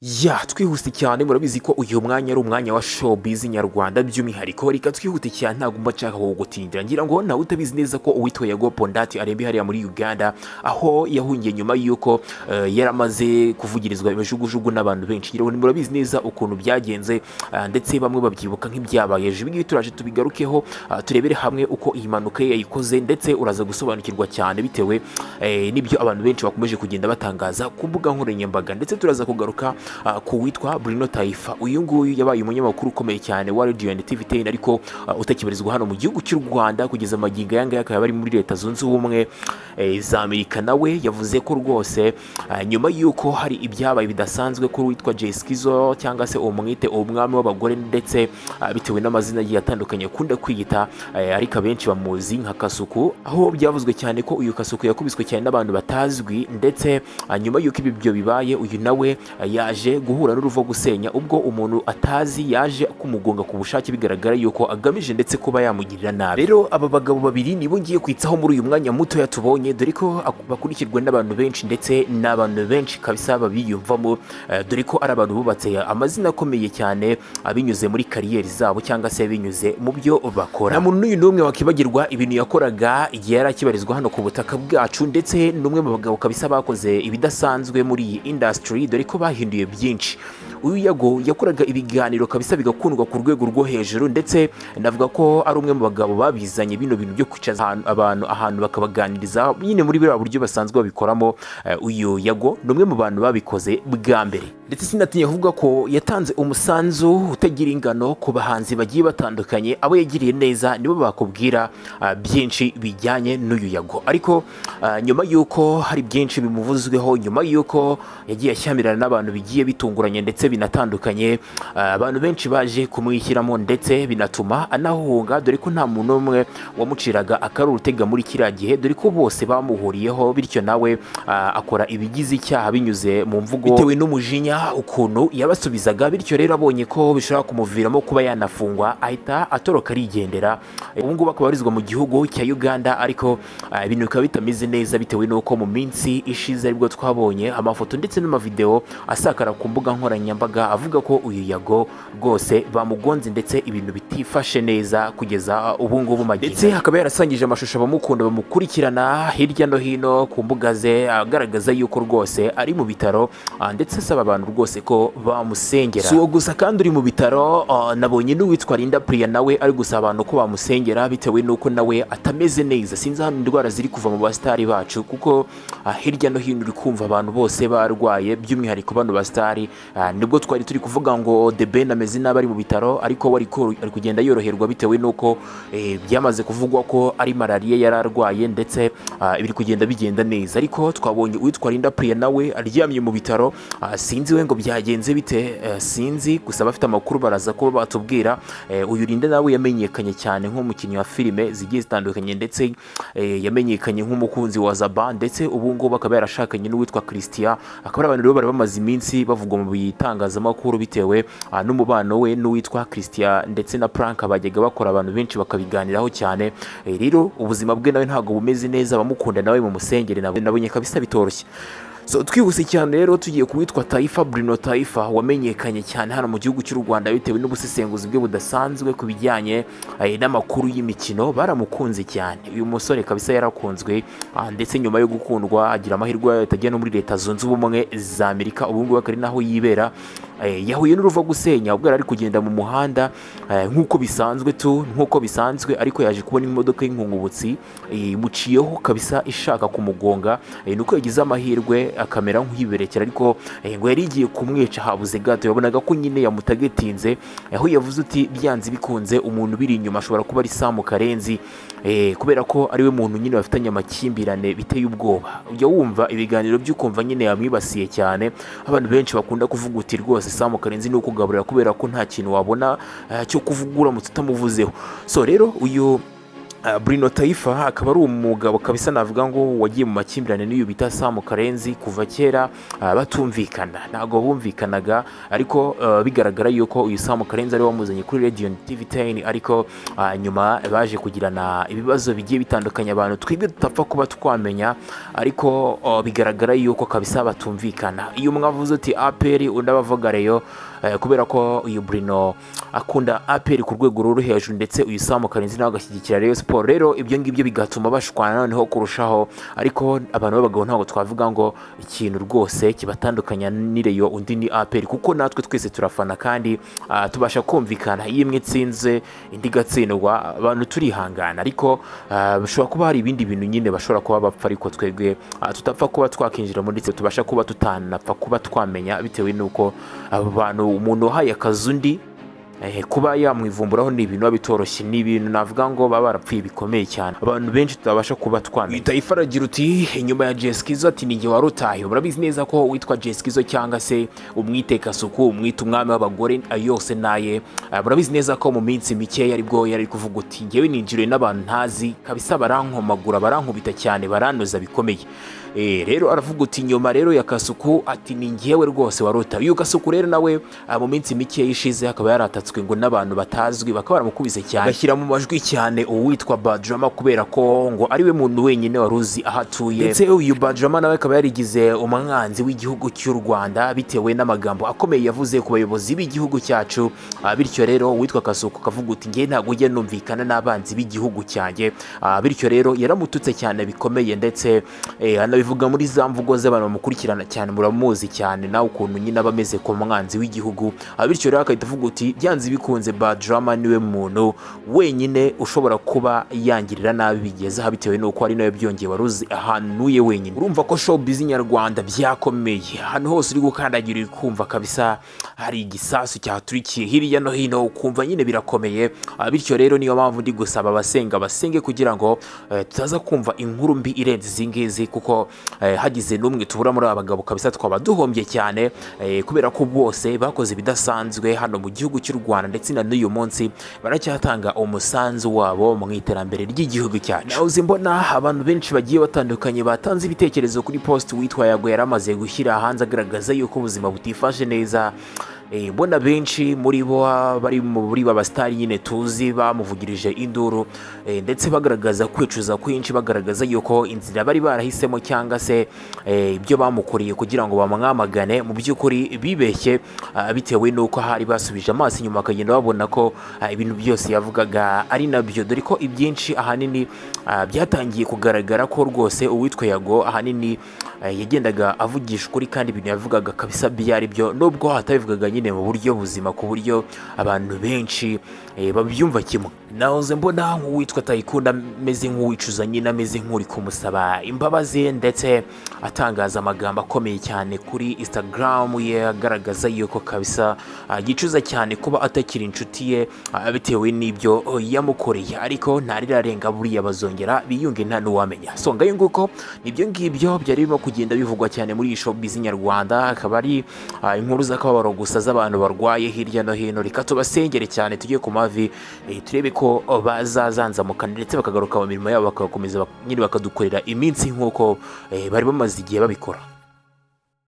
Ya, twihuse cyane. Murabizi ko uyu mwanya ari umwanya wa showbiz nyarwanda by'umwihariko. Reka twihute cyane, ntabwo mba nshaka kugutindira. Ngira ngo nawe utabizi neza ko uwitwa Yago Pondati arembye hariya muri Uganda, aho yahungiye nyuma y'uko yaramaze kuvugirizwa imijugujugu n'abantu benshi. Ngira ngo murabizi neza ukuntu byagenze, ndetse bamwe babyibuka nk'ibyabaye ejo. Ibi ngibi turaje tubigarukeho, turebere hamwe uko iyi mpanuka ye yayikoze, ndetse uraza gusobanukirwa cyane bitewe n'ibyo abantu benshi bakomeje kugenda batangaza ku mbuga nkoranyambaga. Ndetse turaza kugaruka ku witwa Bruno Taifa. Uyu nguyu yabaye umunyamakuru ukomeye cyane wa Radio and TV 10, ariko utakibarizwa hano mu gihugu cy'u Rwanda kugeza amagingo aya ngaya, akaba ari muri Leta Zunze Ubumwe za Amerika. Nawe yavuze ko rwose nyuma y'uko hari ibyabaye bidasanzwe kuri witwa Jay Skizo, cyangwa se umwite umwami w'abagore, ndetse bitewe n'amazina agiye atandukanye akunda kwiyita, ariko abenshi bamuzi nka Kasuku, aho byavuzwe cyane ko uyu Kasuku yakubiswe cyane n'abantu batazwi. Ndetse nyuma y'uko ibi byo bibaye, uyu nawe yaje guhura n'uruva gusenya, ubwo umuntu atazi yaje kumugonga ku bushake, bigaragara yuko agamije ndetse kuba yamugirira nabi. Rero aba bagabo babiri nibo ngiye kwitsaho muri uyu mwanya mutoya tubonye, dore ko bakurikirwa n'abantu benshi, ndetse n'abantu benshi kabisa babiyumvamo, dore ko ari abantu bubatse amazina akomeye cyane binyuze muri kariyeri zabo cyangwa se binyuze mu byo bakora. Nta muntu n'uyu n'umwe wakibagirwa ibintu yakoraga igihe yari akibarizwa hano ku butaka bwacu, ndetse n'umwe mu bagabo kabisa bakoze ibidasanzwe muri iyi industry, dore ko bahinduye byinshi. Uyu Yago yakoraga ibiganiro kabisa bigakundwa ku rwego rwo hejuru, ndetse navuga ko ari umwe mu bagabo babizanye bino bintu byo kwicaza abantu ahantu bakabaganiriza nyine muri buriya buryo basanzwe babikoramo. Uyu Yago ni umwe mu bantu babikoze bwa mbere, ndetse sinatinya kuvuga ko yatanze umusanzu utagira ingano ku bahanzi bagiye batandukanye. Abo yagiriye neza nibo bakubwira byinshi bijyanye n'uyu Yago. Ariko nyuma y'uko hari byinshi bimuvuzweho, nyuma y'uko yagiye ashyamirana n'abantu bigiye bitunguranye ndetse binatandukanye, abantu benshi baje kumwishyiramo, ndetse binatuma anahunga, dore ko nta muntu n'umwe wamuciraga akari urutega muri kiriya gihe, dore ko bose bamuhuriyeho. Bityo nawe akora ibigize icyaha binyuze mu mvugo, bitewe n'umujinya ukuntu yabasubizaga. Bityo rero abonye ko bishobora kumuviramo kuba yanafungwa, ahita atoroka arigendera. Ubu ngubu akaba abarizwa mu gihugu cya Uganda, ariko ibintu bikaba bitameze neza, bitewe n'uko mu minsi ishize aribwo twabonye amafoto ndetse n'amavideo asakara ku mbuga nkoranyambaga avuga ko uyu Yago rwose bamugonze, ndetse ibintu bitifashe neza kugeza ubu ngubu magingo. Ndetse akaba yarasangije amashusho abamukunda bamukurikirana hirya no hino ku mbuga ze, agaragaza yuko rwose ari mu bitaro, ndetse asaba abantu rwose ko bamusengera. Si uwo gusa kandi uri mu bitaro, nabonye n'uwitwa Linda Priya nawe ari gusaba abantu ko bamusengera, bitewe n'uko nawe atameze neza. Sinzi hano indwara ziri kuva mu basitari bacu, kuko hirya no hino uri kumva abantu bose barwaye, by'umwihariko bano basitari. Nibwo twari turi kuvuga ngo The Ben ameze nabi, ari mu bitaro, ariko we ari kugenda yoroherwa, bitewe n'uko byamaze kuvugwa ko ari malariya yari arwaye, ndetse biri kugenda bigenda neza. Ariko twabonye uwitwa Linda Priya nawe aryamye mu bitaro. Sinzi we ngo byagenze bite, sinzi gusa abafite amakuru baraza kuba batubwira. Uyu Linda nawe yamenyekanye cyane nk'umukinnyi wa filime zigiye zitandukanye, ndetse yamenyekanye nk'umukunzi wa Zaba, ndetse ubu ngubu akaba yarashakanye n'uwitwa Christian. Akaba ari abantu rero bari bamaze iminsi bavugwa mu bitangazamakuru bitewe n'umubano we n'uwitwa Christian, ndetse na prank bajyaga bakora, abantu benshi bakabiganiraho cyane. Rero ubuzima bwe nawe ntabwo bumeze neza. Abamukunda nawe mu musengere, nabonye kabisa bitoroshye. So twihuse cyane rero, tugiye ku witwa Taifa Bruno Taifa, wamenyekanye cyane hano mu gihugu cy'u Rwanda bitewe n'ubusesenguzi bwe budasanzwe ku bijyanye n'amakuru y'imikino. Baramukunze cyane uyu musore kabisa, yarakunzwe, ndetse nyuma yo gukundwa agira amahirwe atajya no muri Leta Zunze Ubumwe za Amerika, ubu ngubu akaba ari naho yibera. Yahuye n'uruva gusenya ubwo yari ari kugenda mu muhanda nk'uko bisanzwe tu, nk'uko bisanzwe, ariko yaje kubona imodoka y'inkungubutsi imuciyeho kabisa ishaka kumugonga. Nuko yagize amahirwe akamera nk'uyiberekera, ariko ngo yari igiye kumwica habuze gato. Yabonaga ko nyine yamutagetinze, aho yavuze uti: "Byanze bikunze umuntu ubiri inyuma ashobora kuba ari Samu Karenzi, kubera ko ariwe muntu nyine bafitanye amakimbirane biteye ubwoba." Ujya wumva ibiganiro by'ukumva nyine yamwibasiye cyane. Abantu benshi bakunda kuvuga uti: "Rwose Samu Karenzi ni ukugaburira, kubera ko nta kintu wabona cyo kuvuga uramutse utamuvuzeho." So rero uyu Bruno Taifa akaba ari umugabo kabisa navuga ngo wagiye mu makimbirane n'uyu bita Sam Karenzi kuva kera, batumvikana, ntabwo bumvikanaga, ariko bigaragara yuko uyu Sam Karenzi ari we wamuzanye kuri Radio TV 10, ariko nyuma baje kugirana ibibazo bigiye bitandukanye abantu twebwe tutapfa kuba twamenya, ariko bigaragara yuko kabisa batumvikana. Iyo umwe avuze uti APR, undi aba avuga Rayon, kubera ko uyu Bruno akunda APR ku rwego ruri hejuru, ndetse uyu Sam Karenzi nawe agashyigikira Rayon Sport. Rero ibyo ngibyo bigatuma bashwana noneho kurushaho. Ariko abantu b'abagabo ntabwo twavuga ngo ikintu rwose kibatandukanya ni Rayon, undi ni APR, kuko natwe twese turafana kandi tubasha kumvikana. Iyo imwe itsinze indi igatsindwa, abantu turihangana, ariko bishobora kuba hari ibindi bintu nyine bashobora kuba bapfa, ariko twebwe tutapfa kuba twakinjira muri twe, tubasha kuba tutanapfa kuba twamenya, bitewe n'uko abo bantu, umuntu wahaye akazi undi, kuba yamwivumburaho ni ibintu biba bitoroshye, ni ibintu navuga ngo baba barapfuye bikomeye cyane, abantu benshi tutabasha kuba twamenya. Taifa aragira uti inyuma ya Jessica, ati ni njye wari utahiwe. Urabizi neza ko witwa Jessica cyangwa se umwite Kasuku, umwite umwami w'abagore, ayo yose naye. Murabizi neza ko mu minsi mikeya aribwo yari kuvuga uti njyewe ninjiriwe n'abantu ntazi kabisa, barankomagura, barankubita cyane, baranoza bikomeye. Rero aravuga uti nyuma rero ya Kasuku, ati ni njyewe rwose wari utahiwe. Uyu Kasuku rero nawe mu minsi mike ishize akaba yaratatswe ngo n'abantu batazwi, bakaba baramukubise cyane, bashyira mu majwi cyane uwitwa Badrama, kubera ko ngo ariwe muntu wenyine wari uzi aho atuye. Ndetse uyu Badrama nawe akaba yarigize umwanzi w'igihugu cy'u Rwanda bitewe n'amagambo akomeye yavuze ku bayobozi b'igihugu cyacu. Bityo rero uwitwa Kasuku akavuga uti njye ntabwo ujya numvikana n'abanzi b'igihugu cyanjye. Bityo rero yaramututse cyane bikomeye, ndetse anabivuga muri za mvugo z'abantu bamukurikirana cyane, muramuzi cyane nawe ukuntu nyine aba ameze ku mwanzi w'igihugu. Bityo rero akahita avuga uti byanze bikunze Badrama niwe muntu wenyine ushobora kuba yangirira nabi bigeze aha, bitewe n'uko ari nawe byongeye wari uzi ahantu ntuye wenyine. Urumva ko showbiz nyarwanda byakomeye, ahantu hose uri gukandagira uri kumva kabisa hari igisasu cyaturikiye hirya no hino, ukumva nyine birakomeye. Bityo rero niyo mpamvu ndi gusaba abasenga basenge kugira ngo tutaza kumva inkuru mbi irenze izi ngizi, kuko hagize n'umwe tubura muri aba bagabo kabisa twaba duhombye cyane, kubera ko bose bakoze ibidasanzwe hano mu gihugu cy'u Rwanda, ndetse na n'uyu munsi baracyatanga umusanzu wabo mu iterambere ry'igihugu cyacu. Nahoze mbona abantu benshi bagiye batandukanye batanze ibitekerezo kuri post witwa Yago yari amaze gushyira hanze agaragaza yuko ubuzima butifashe neza. Mbona benshi muri bo bari muri ba basitari nyine tuzi bamuvugirije induru, ndetse bagaragaza kwicuza kwinshi, bagaragaza yuko inzira bari barahisemo cyangwa se ibyo bamukoreye kugira ngo bamwamagane mu by'ukuri bibeshye, bitewe n'uko hari basubije amaso inyuma bakagenda babona ko ibintu byose yavugaga ari nabyo, dore ko ibyinshi ahanini byatangiye kugaragara ko rwose uwitwa Yago ahanini yagendaga avugisha ukuri, kandi ibintu yavugaga kabisa byari byo, nubwo atabivugaga nyine mu buryo buzima ku buryo abantu benshi babyumva kimwe. Nahoze mbona nk'uwitwa Tayikunda ameze nk'uwicuza nyine, ameze nk'uri kumusaba imbabazi, ndetse atangaza amagambo akomeye cyane kuri Instagram ye agaragaza yuko kabisa yicuza cyane kuba atakiri inshuti ye, bitewe n'ibyo yamukoreye, ariko ntarirarenga, buriya bazongera biyunge, nta n'uwamenya. So ngayo nguko, nibyo ngibyo byari birimo kugenda bivugwa cyane muri iyi showbiz nyarwanda, akaba ari inkuru z'akababaro gusa z'abantu barwaye hirya no hino. Reka tubasengere cyane, tujye ku mavi, turebe ko bazazanzamuka ndetse bakagaruka mu mirimo yabo, bagakomeza nyine bakadukorera iminsi nk'uko bari bamaze igihe babikora.